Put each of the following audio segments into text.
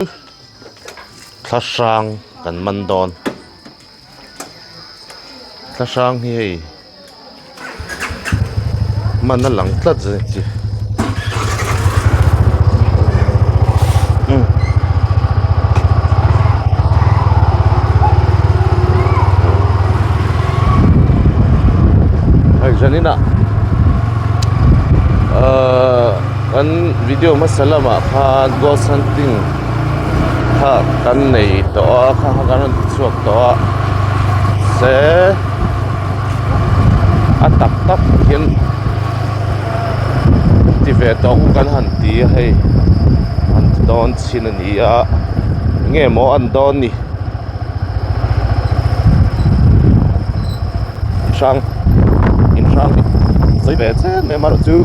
Thla hrang kan man dawn thla hrang hi hei man a lang tlat zet chi hei zanin ah ahh kan video hmasa lamah khan ghost hunting kha kan nei tawh a kha kha kan rawn ti chhuak tawh a se a tak tak hian ti ve tawh ang kan han ti a hei an ti dawn chin a ni a enge maw an dawn ni hrang in hrang hi sawi ve chen mai amaherawhchu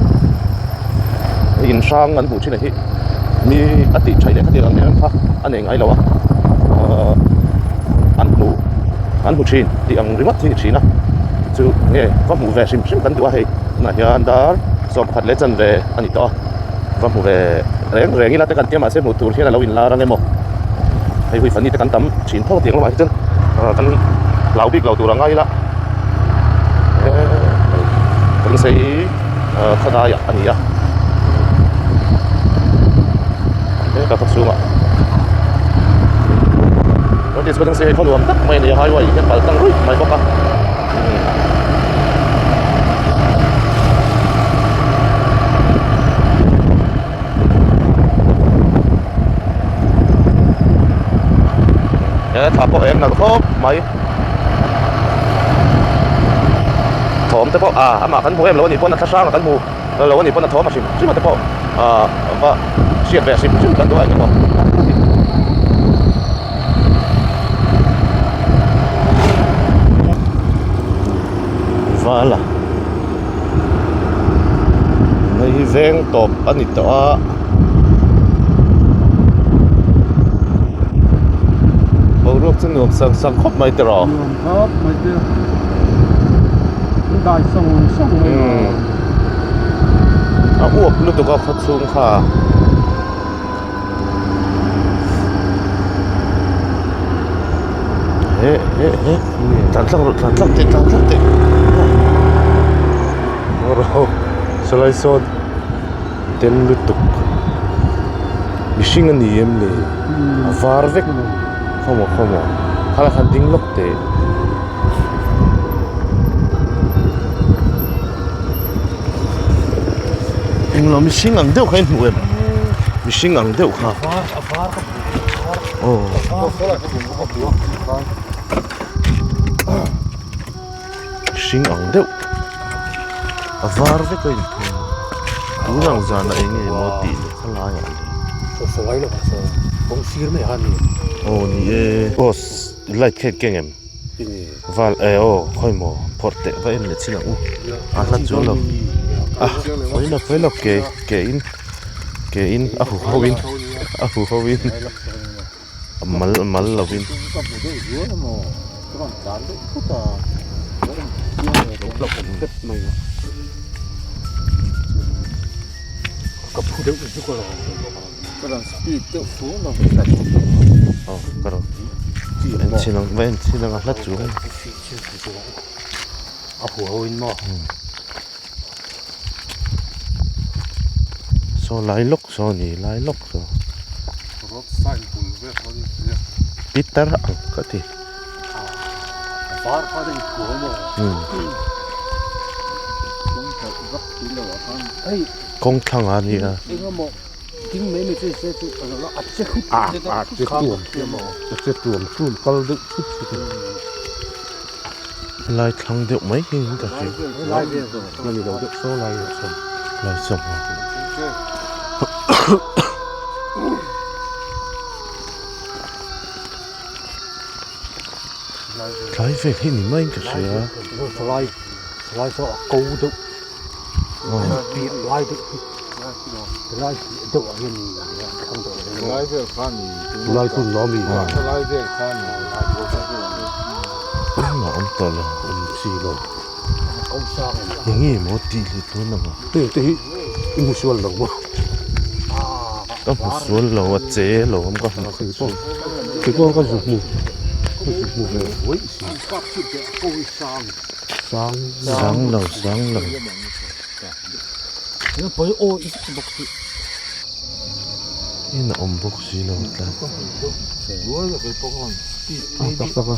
in hrang an hmuh thin a hi mi a tih thaih leh khatiang ang em kha a nei ngai lo a ahh an hmu an hmu thin tih ang ringawt hi a ni thin a chu nge va hmuh ve hrim hrim kan duh a hei tunah hian dar sawm pakhat leh chanve a ni tawh a va hmu ve reng reng ila te kan tia mahse hmuh tur hian a lo inlar ang emaw hei hui fani te kan tam thin tho tiang lamah hi chuan ah kan hlau bik lo tur a ngai ila kan sei ah khawdaiah a ni a he ka chhungah notice pawh sei khaw nuam tak mai a ni a highway hian pal tlang ruih mai bawk a. He thla pawh eng nalh khawp mai thawm te pawh ah amah kan hmu em lo a nih pawn a thla hrang a kan hmu lo a nih pawn a thawm a hrim hrim a te pawh ah va hriat ve hrim hrim kan duh a engemaw. Vala hei hi veng tawp a ni tawh a boruak chu nuam sang sang khawp mai tiraw nuam khawp mai te an dai sawng sawng mai a uap lutuk a khaw chhung kha. He he he tlan thlak rawh tlan thlak teh tlan thlak teh rawh sawlai sawn den lutuk mihring a ni em le a var vek khawmaw khawmaw khalai khan ding lawk teh. Englo mihring ang deuh kha i hmu em mihring ang deuh kha aw mihring ang deuh a var vek a inphum tun ang zanah eng nge maw tih leh khalai ah le aw ni e post light kha keng em. Val e aw khawi maw phawrh teh va en leh chin ang u a hla chu lo a khawi lo khawi lo ke ke in ke in a hu ho in a hu ho in a mal mal lo in. Aw ka rawn en chhin ang va en chhin ang a hla chu saw lai lawk saw a ni lai lawk saw pitar ang ka ti kawng thlang a nia. Ding mai mai chu se chu a lo a che khut a a che tuam a che tuam tuam kal deuh thut thut a lai thlang deuh mai hi in ka hria lai vel la ni lo deuh saw lai ah sawn lai sawn tlai vel hi ni maiin ka hria lai lai saw a ko deuh lai deuh hi lai deuh ah hian lai hun lo ami engmah awm tawh lo awm chi lo eng nge maw tih leh tun ang te te hi i hmu sual lo maw. Ka hmu sual lo a che lo awm ka hmu kha chu. Keipawh ka zu hmu ka zu hmu ve uaih si. Sang sang lo sang lo. In a awm bawk si lo tlat. A tak tak a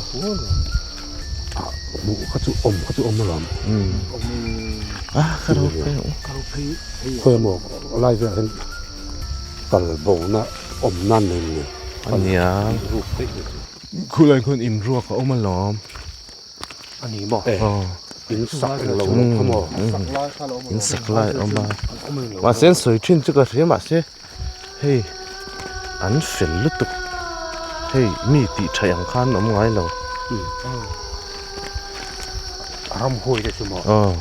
hmuh kha chu awm kha chu awm alawm. A ka ro phei ang. Khawi emaw lai velah hian kal bo na awm nan nei ni. Ania. Khulai khuan inruak a awm alawm. A ni maw? In sak lo kha maw? In sak lai a awm a. Mahse an sawi thin chu ka hria mahse hei an fel lutuk hei mi tih thaih ang khan awm ngai lo. Ramhuai te chu maw? Aw.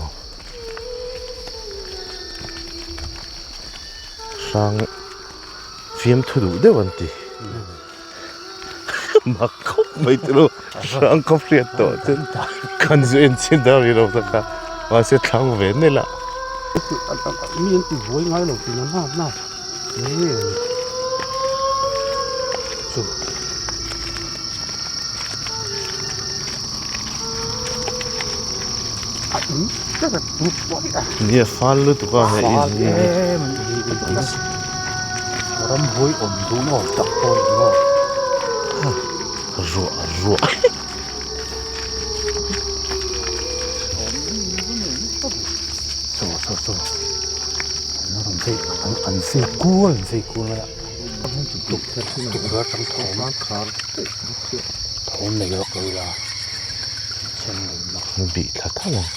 Hrang fiamthu duh deuh an ti. Mak khawp mai chu lo hrang khawp hriat tawh chuan kan zu en chin ta rih lo tak a mahse thlang ve nel a. Mi an ti buai ngai lo tih na na na chu. A in ber a tu pawh a. Nia fal lutuk a hei in hi. Ramhuai awm dun awm tak pawh a ni maw? Ruah ruah. Chaw chaw chaw an rawn vei an an vei kual an vei kual mai a tukverh atang thawm thawm nei vak lo ila chhan nei mak. Bih thla tho ang.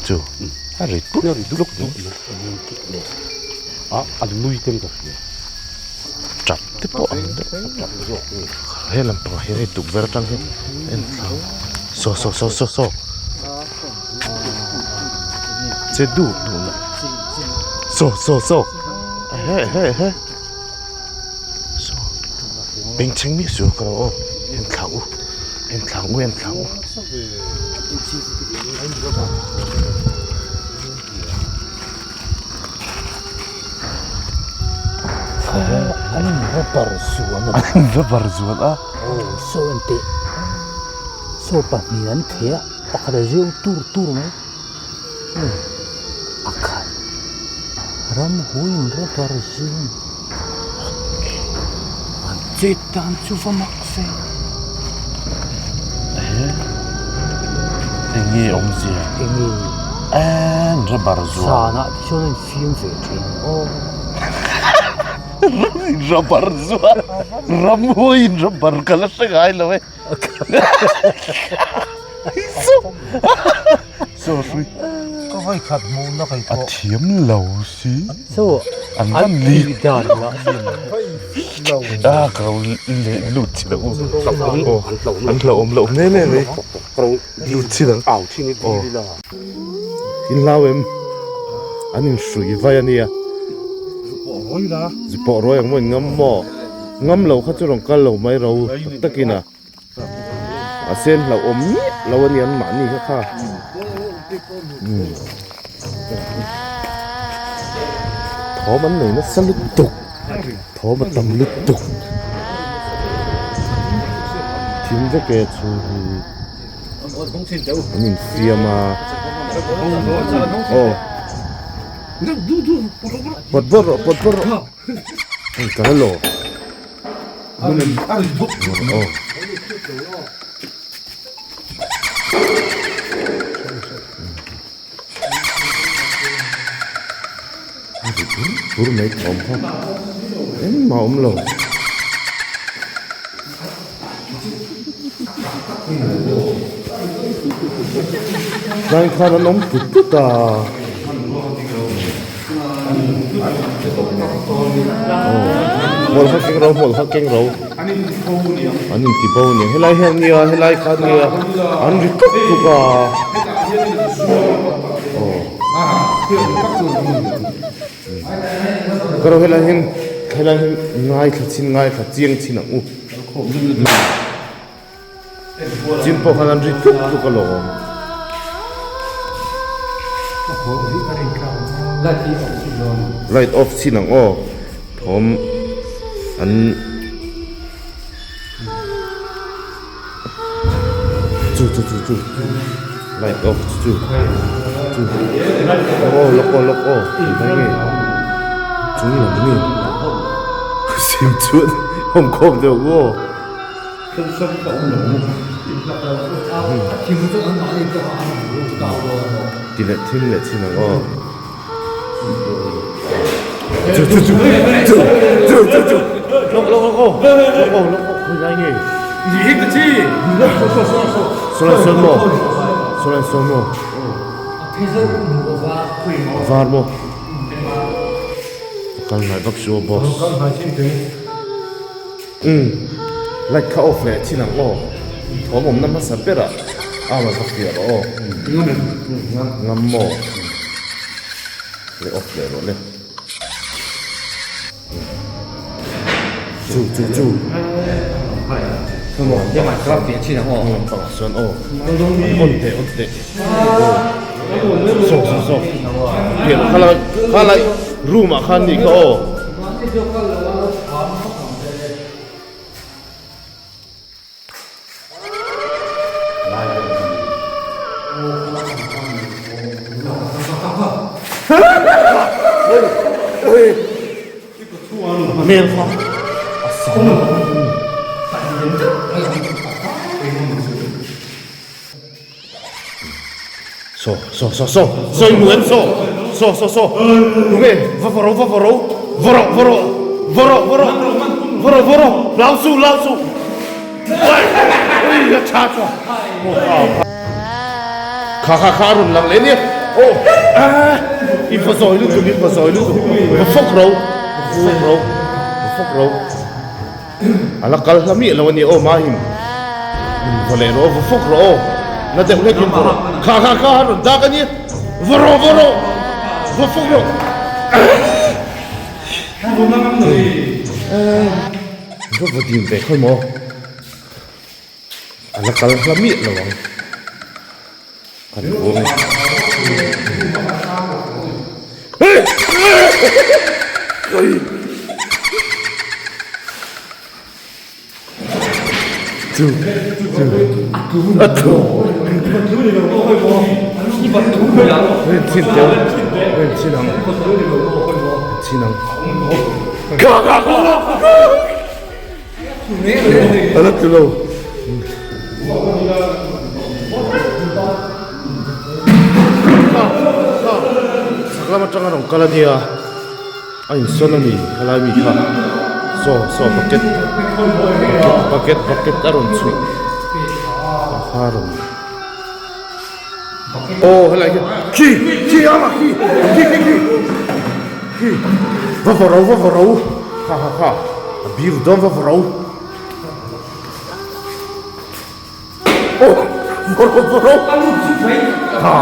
Chu a ri tluk tluk tap te pawh ang deuh he lampang ah hian hei tukverh atang hian en thla saw saw saw saw saw che duh duh na saw saw saw ehe ehe ehe. Bengchheng miah suh ka lo aw en thla u en thla u en thla u. An va bar zuan a an va bar zuan a aw saw en teh saw pahnih an theh a pakhat a zeu tur tur mai A khat ramhuaiin rubber zing an chet dan chu va mak ve. Ehe enge awmzia enge eee rubber zuan zanah te chuan a infiam ve thin aw. Rubber zuan ramhuaiin rubber ka la hre ngai lo e. Sorry. Ka vai khat hmuh na kai pawh. A thiam lo si. So an van li dan la. A ka lo le lut chi lo. An hlo awm lo ne ne ne. Lut chi lo. Au thin i dil la. In hlau em. An in hrui vai ania. Zipawh roi ang maw in ngam maw. Ngam lo kha chu rawn kal lo mai ro tak takin a. A sen hlauhawm miah lo a ni an mahni kha kha. Thawm an nei nasa lutuk thawm a tam lutuk thim vek e chhung hi an infiam a aw pawt vawt rawh pawt vawt rawh hei ka la lo. Bur mai thawm kha engmah a awm lo. Tlai khan an awm tut tut a. Hmawlh kha keng ro hmawlh kha keng ro an inti bo aniang helai hian nia helai kha nia an ri tluk tluk a aw ka ro helai hian helai hian ngaithla chin ngaithla chiang chin ang u chin pawh khan an ri tluk tluk alawm. Light off chin ang aw thawm an chu chu chu chu light off chu chu aw lock aw lock aw engvang nge chung lam nge sim chuan awm khawm deuh aw. Ti leh thim leh chin ang aw. Chu chu chu chu chu chu chu lawk lawk lawk aw lawk aw lawk aw khawi lai nge saw lai sawn maw saw lai sawn maw var maw kal hnai vak chu aw boss. Umm light kha off leh chin ang aw thawm awmna hmasa berah a rawn va fiah rawh aw ngam maw leh off leh rawh le chu chu chu lampangah chuan aw on teh on teh saw saw saw piah khalai khalai room ah khan nih kha aw. Hmel kha a sang Saw saw saw saw saw i hmu em saw saw saw saw tunge va va ro va va ro va rawh va rawh va rawh va rawh va rawh va rawh hlau suh hlau suh ui a tha tha kha kha kha a rawn lang leh nia aw i va zawi lutuk i va zawi lutuk va fawk ro va fawk ro va fawk ro. A la kal hla miah lo a ni aw Mahim. In va leh rawh aw, va fawk rawh aw. Na deuh hlek in va rawh. Kha kha kha a rawn dak a nia. Va rawh va rawh. Va fawk rawh. Va va dim ve khawi maw. A la kal hla miah lo ang. Kan buang e. Chu chu a thu chin teu chin ang chin ang ka ka ka A la tlu lo. Chhak lam atanga rawn kal a nia, a insawn a ni helai mi kha saw saw bucket bucket bucket a rawn chhuih a kha a rawn aw helai hi khi khi ama khi khi khi khi khi va va ro va va ro ha ha ha a biru dawn va va ro aw va ro va ro ha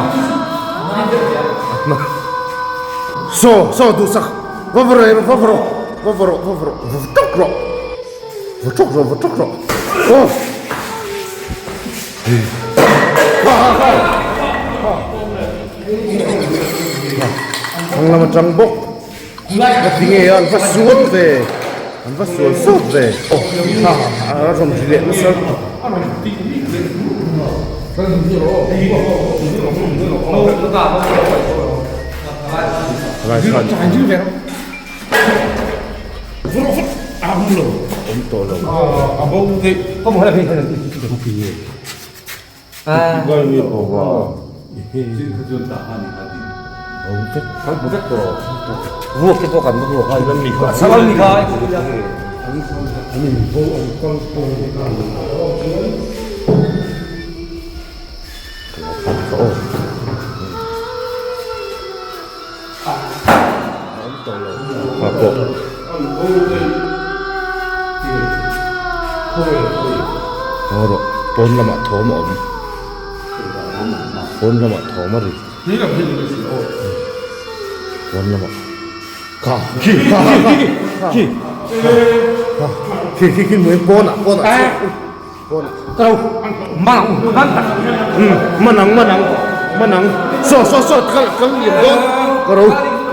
saw saw duhsak va va ro va va ro va va ro va va ro va ṭawk rawh va ṭawk rawh va ṭawk rawh aw. Thlang lam atang bawk ka ti nge a an va sual ve an va sual sawt ve aw tha a rawn ri leh nasa lutuk. Helai khan awm tawh lo. Haw rawh pawn lamah thawm a awm pawn lamah thawm a ri pawn lamah kha khi kha kha khi kha khi khi khi mui pawnah pawnah pawnah man ang man ang man ang. Saw saw saw kal kal liam dawn ka ro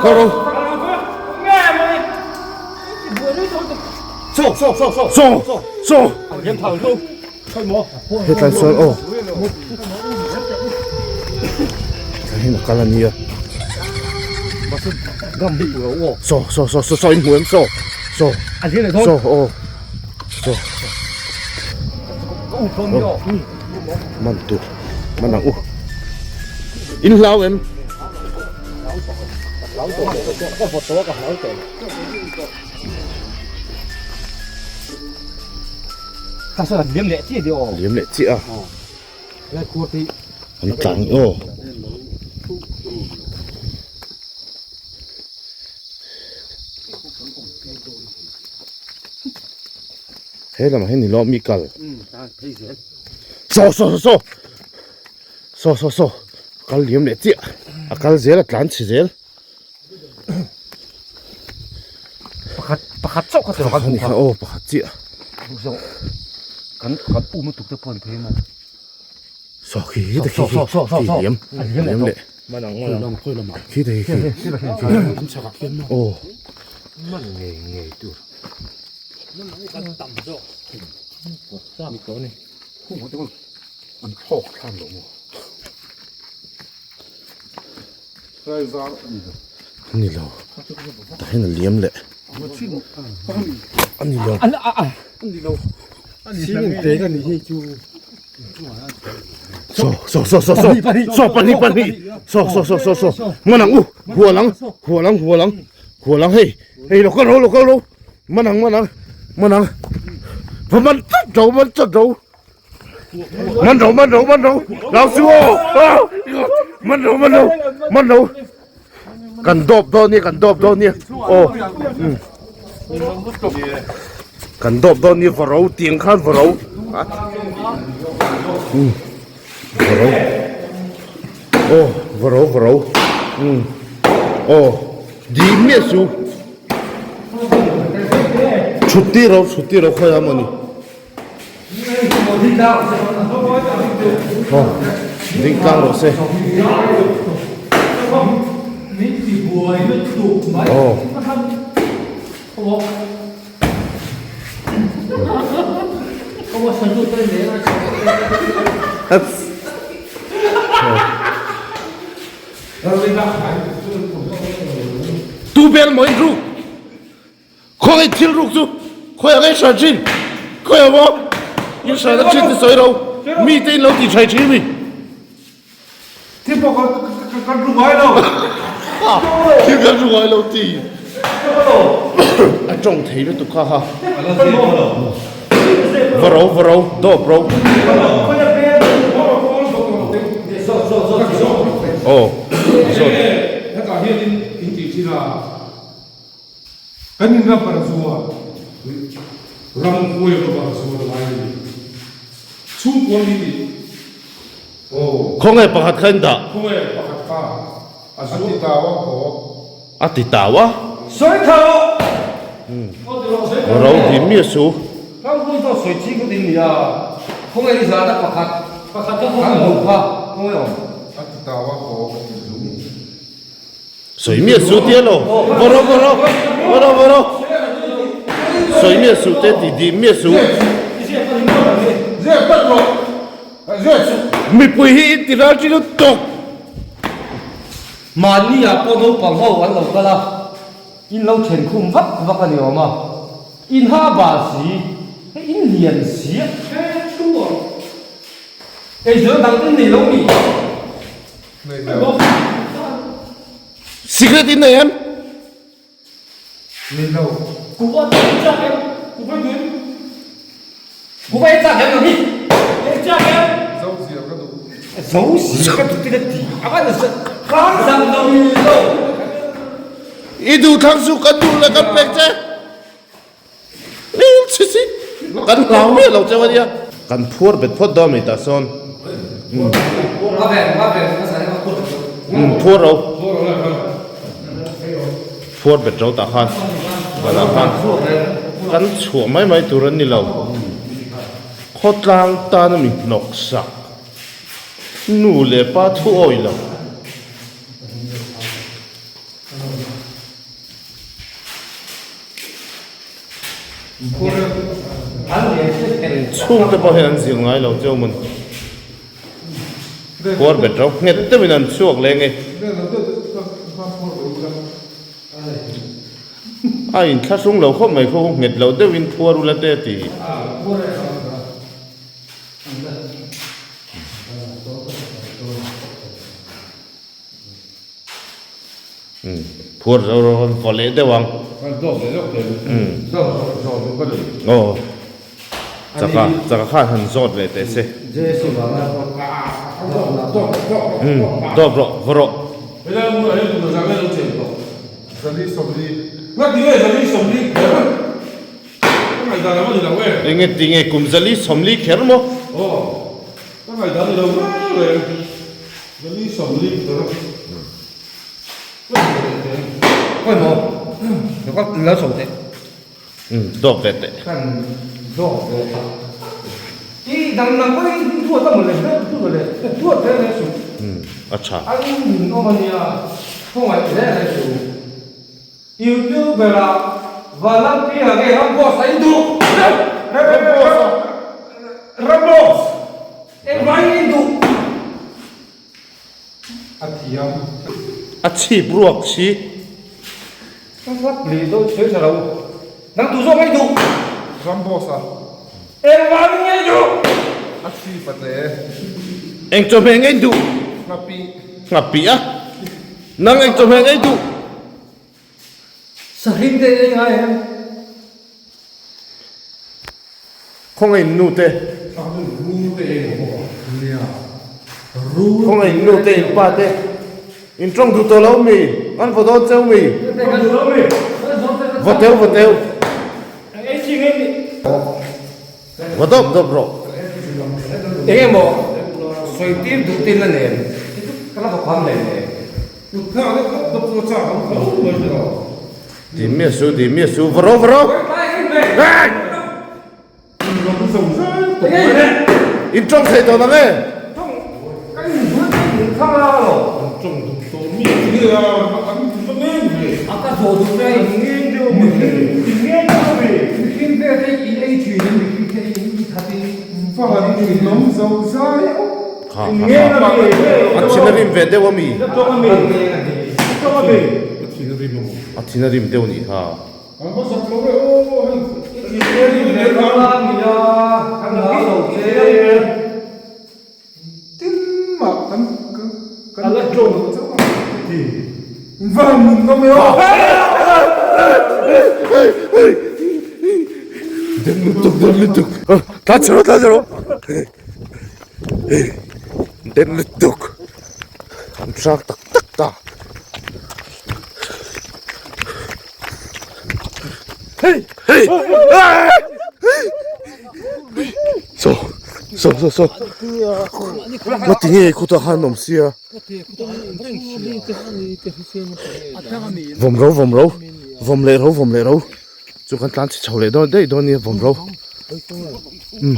ka ro Saw saw saw saw saw saw hetlai sawn aw hetlai hian a kal a nia saw saw saw saw saw in hmu em saw saw saw aw saw man tur man ang u in hlau em Ta sawn an liam leh chiah tih aw. Liam leh chiah a. Lai khuar te hi. An tlang aw. He lamah hian ni lawm mi kal. Saw saw saw saw. Saw saw saw. Kal liam leh chiah. A kal zel a tlan chhe zel. Pakhat pakhat chauh kha tawh kan kha aw pakhat chiah kan kan um lutuk te pawh an phei maw saw khi khi te khi khi liam liam leh khi te khi khi aw man ngei ngei tur an thlawk thlan lo maw Ani lo tah hian a liam leh ani lo saw saw saw saw saw saw pahnih pahnih saw saw saw saw saw man ang u hual ang hual ang hual ang hual ang hei hei lo kal ro lo kal ro man ang man ang man ang va man chat ro man chat ro. Man ro man ro man ro lau su aw man ro man ro man ro kan dawp dawn nia kan dawp dawn nia aw kan dawp dawn nia va ro tiang khan va ro va ro aw va ro va ro aw dim miah su chhut tir ro chhut tir ro khawi a mawni. Aw ding tlang rawh se aw Tu bel maw in ruk. Khawngaih thil ruk chu khawiah nge hran thin? Khawiah maw? In hran a thin ti sawi ro. Mi te in lo ti thai thin mi. Thil pawh kan ru ngai lo. Thil kan ru ngai lo ti. A tawng thei lutuk kha ha. Va ro va ro dawp ro. Aw zawt. Hetah hian in tih thin a. Kan in ram para zuar ram huai ro para zuar lai a ni. Chhungkua mi tih aw. Khawnge pakhat kha in dah. Khawnge pakhat kha a zuar. A ti tau a haw. A ti tau a. Sawi tha rawh. Ro hi mi a su. Ram huai zawk sawi ching kha ding nia. Khawnge i zahna pakhat pakhat kan hmuh kha khawnge awm. A ti tau a haw ka ti lung. Sawi miah suh tia lo, va ro va ro, va ro va ro. Sawi miah suh te ti dih miah suh. Mipui hi in ti ral chi lutuk. Mahni ah pawh naupang ho an lo kal a, in lo then khum vak vak a ni awm a, in ha bal si, hei in lian si a. Hei zawng dang in nei lo mi. Secret in nei em? Nei lo. Kuva ei chak em? Kuva em? Kuva ei chak em nang hi? Ei chak em? Zo zia ka duh. Zo zia ka duh tina ti a van za kang zang lo lo. I duh thlang su kan duh le kan pek che. Nil chi si kan hlau miah lo cheu ania. Kan phuar bet phawt dawn mai tah sawn. Phuar ro. Phuar bet ro tah khan banah khan kan chhuah mai mai tur an ni lo. Khawtlang tana mi hnawk sak nu leh pa thu awih lo. Chhungte pawh hian an zil ngai lo cheu mawn. Khuar bet rau nghet deuhin an chhuak leng e. A inthlahrung lo khawp mai khaw nghet loh deuhin phuar ula te a ti. Phuar zo ro an vaw leh deuh ang. Aw chaka chaka khan han zawt leh teh se. Dawp rawh vaw rawh. Enge tinge kum 440 kher maw? Dawp ve teh. A tha. A thiam. A chhip ruak si. Ka hlap leh dawn sawi tha lo. Nang duh zawk ngei duh. Ram boss a. Engvang in ngei duh. A chhip a tle. Eng chawhmeh ngei duh. Nghapih. Nghapih a. Nang eng chawhmeh ngei duh. Sahring te ei ngai em? Khawngaih nu te. Khawngaih nu te in pa te. In tawng duh tawh lo mi? An vaw dawn cheu mi? Vaw teu vaw teu. Vaw dawp dawp rawh. Eng emaw sawi tir duh tin a nen ka la vaw kham hle hle. Di miah su di miah su vaw ro vaw ro. In tawng thei tawh nang e. A thin a rim ve deuh a mi? A thin a rim deuh a nih kha. Den lutuk den lutuk tlan chhe rawh tlan chhe rawh den lutuk an hrang tak tak ta. Hey hey so so so so ngati nge khutah khan awm sia vawm ro vawm ro vawm leh ro vawm leh ro chu kan tlan chhe chho leh dawn daih dawn nia vawm ro umm